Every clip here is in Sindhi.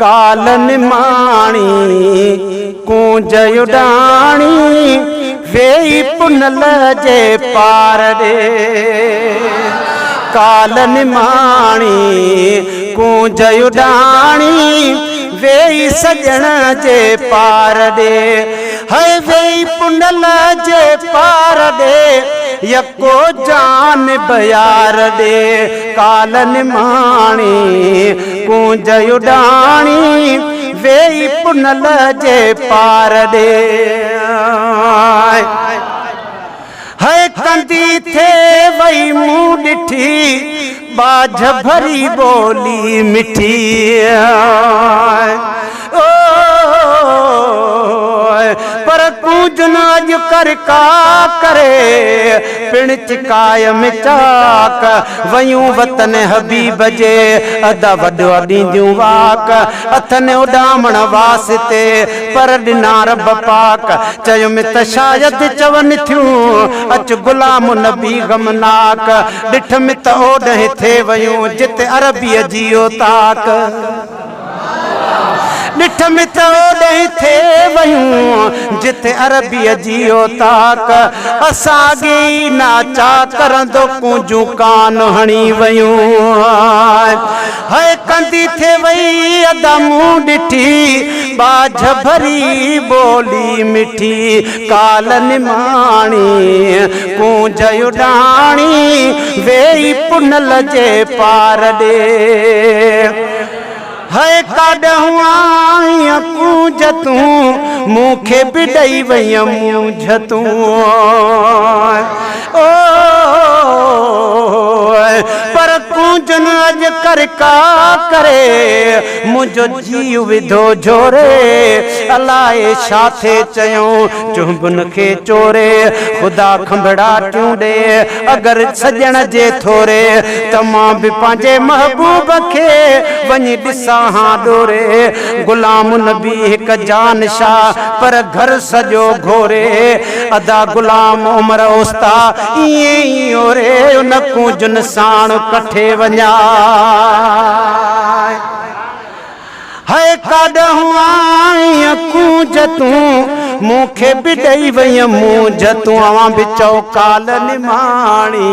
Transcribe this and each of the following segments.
ڪال نماڻي ڪونج اڏاڻي ويئي پنهل جي پار ڏي. ڪال نماڻي ڪونج اڏاڻي ويئي سڄڻ جي پار ڏي. هئي ويئي پنهل جي پار ڏي. يڪو جان بيار ڏي. ڪال نماڻي ڪونج اڏاڻي ويئي پنهل جي پار ڏي. هئي ڪندي ٿي وئي مون ڏٺي ٻاجهه ڀري ٻولي مٺي. او پر ڪونجن اڄ ڪر ڪا ڪري، پڻ چڪايم چاڪ. ويون وطن حبيب جي، ادا وڏ اڏينديون واڪ. اٿن اڏامڻ واسطي، پر ڏنا رب پاڪ. چيم ته شايد چون ٿيون، اچ غلام نبي غمناڪ. ڏٺم ته اوڏهين ٿي ويون، جت عربيء جي اوطاق. ڏٺم ته اوڏهين ٿي ويون، جت عربيء جي اوطاق. اسان اڳي ئي ناچا ڪرندو، ڪونجون ڪان هڻي ويون. هئي ڪندي ٿي وئي ادا مون ڏٺي، ٻاجهه ڀري ٻولي مٺي. ڪال نماڻي ڪونج اڏاڻي، ويئي پنهل جي پار ڏي. هئي ڪاڏهون آئين ڪونج تون، مون کي به ڏئي وئين مونجهه تون. او پر ڪونجن اڄ ڪر ڪا ڪري، منهنجو جيء وڌو جهوري. الائي ڇا ٿي چيون چهنبن کي چوري، خدا کنڀڙاٽيون ڏي اگر سڄڻ جي ٿوري، ته مان به پنهنجي محبوب کي وڃي ڏسان ها ڏوري. غلام النبي هڪ جان شاهه پر گهر سڄو گهوري. ادا غلام عمر اوستا ائين ئي اوري، ان ڪونجن ساڻ ڪٺي وڃاء. هئي ڪاڏهون آئين ڪونج تون، مون کي به ڏئي وئين مونجهه تون. اوهان به چئو ڪال نماڻي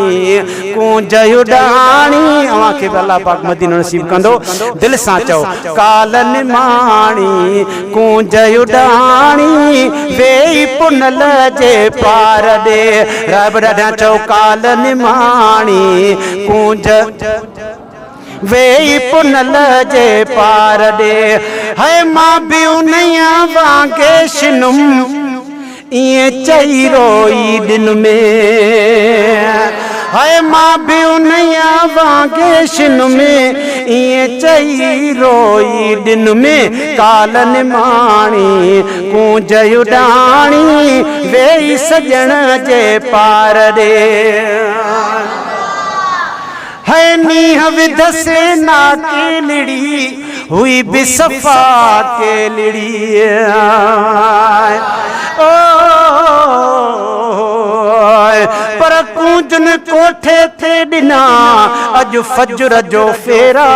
ڪونج اڏاڻي. اوهان کي به الله پاڪ مدينو نصيب ڪندو. دل سان چئو ڪال نماڻي ڪونج اڏاڻي ويئي پنهل جي پار ڏي. راهب ڏاڍيان چئو ڪال نماڻي ڪونج ويئي پنهل جي پار ڏي. هئي مان به انهيء وانگي شنم، ائين چئي روئي ڏنم. هئي مان به انهيء وانگي شنم، ائين چئي روئي ڏنم. ڪال نماڻي ڪونج اڏاڻي، ويئي سڄڻ جي پار ڏي. هئي نينهن وڌس ناڪيلڙي، هئي به صفا ڪيلڙي. او پر ڪونجن ڪوٺي تي ڏنا اڄ فجر جو ڦيرا.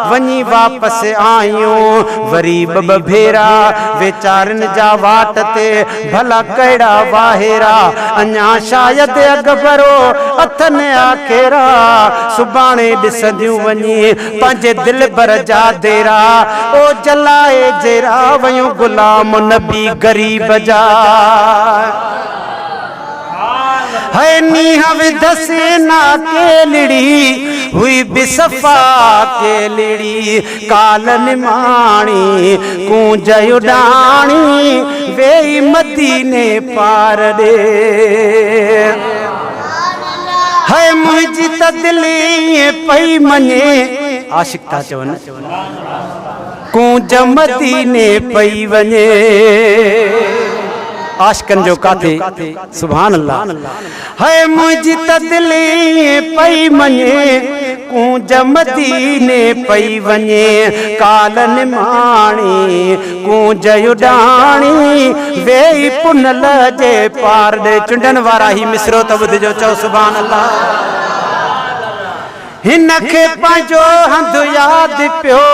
وڃي واپس آيون وري ٻه ٻه ڀيرا. ويچارن جا واٽ تي ڀلا ڪهڙا واهيرا، اڃا شايد اڳڀرو اٿن آکيرا. سڀاڻي ڏسنديون وڃي پنهنجي دلبر جا ديرا. او جلائي جيرا ويون غلام نبي غريب جا. هئي نينهن وڌس ناڪيلڙي، هئي به صفا ڪيلڙي. ڪال نماڻي ڪونج اڏاڻي، ويئي مديني پار ڏي. هئي منهنجي ته دل ائين پئي مڃي، عاشق ٿا چون، ڪونج مديني پئي وڃي. عاشقن جو ڪاٿي سبحان الله. هئي منهنجي ته دل ائين پئي مڃي، ڪونج مديني پئي وڃي. ڪال نماڻي ڪونج اڏاڻي، ويئي پنهل جي پار ڏي. چنڊن وارا هي مصرعو ته ٻڌجو، چئو سبحان الله. هن کي پنهنجو هنڌ ياد پيو،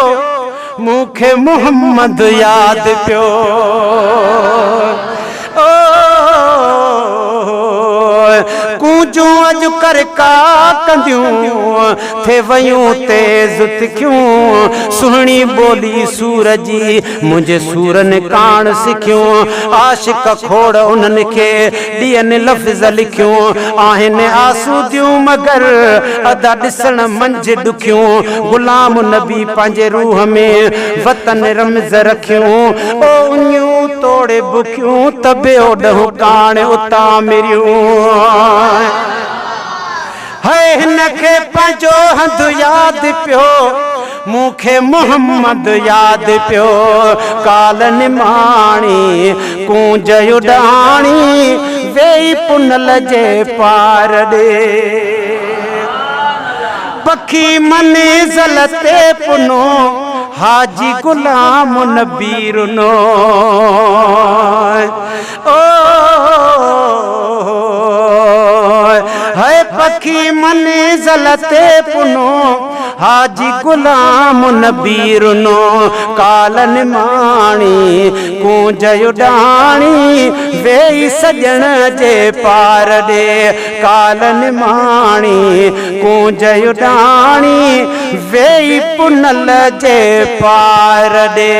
مون کي محمد ياد پيو. او ڪونجون اڄ ڪرڪا ڪنديون، ٿي ويون تيز تکيون. سهڻي ٻولي سور جي، منهنجي سورن ڪاڻ سکيون. عاشق کوڙ انهن کي ڏين لفظ لکيون. آهن آسوديون مگر ادا ڏسڻ منجهه ڏکيون. غلام نبي پنهنجي روح ۾ وطن رمز رکيون. او اڃيون توڙي بکيون ته به اوڏهون ڪاڻ اتان مريون. هئي هن کي پنهنجو هنڌ ياد پيو، مون کي محمد ياد پيو. ڪال نماڻي ڪونج اڏاڻي، ويئي پنهل جي پار ڏي. پکي منزل تي پنو، حاجي غلام نبي رنو. او هي پکي منزل تي پنو، حاجي غلام نبي رنو. ڪال نماڻي ڪونج اڏاڻي، ويئي سڄڻ جي پار ڏي. ڪال نماڻي ڪونج اڏاڻي، ويئي پنهل جي پار ڏي.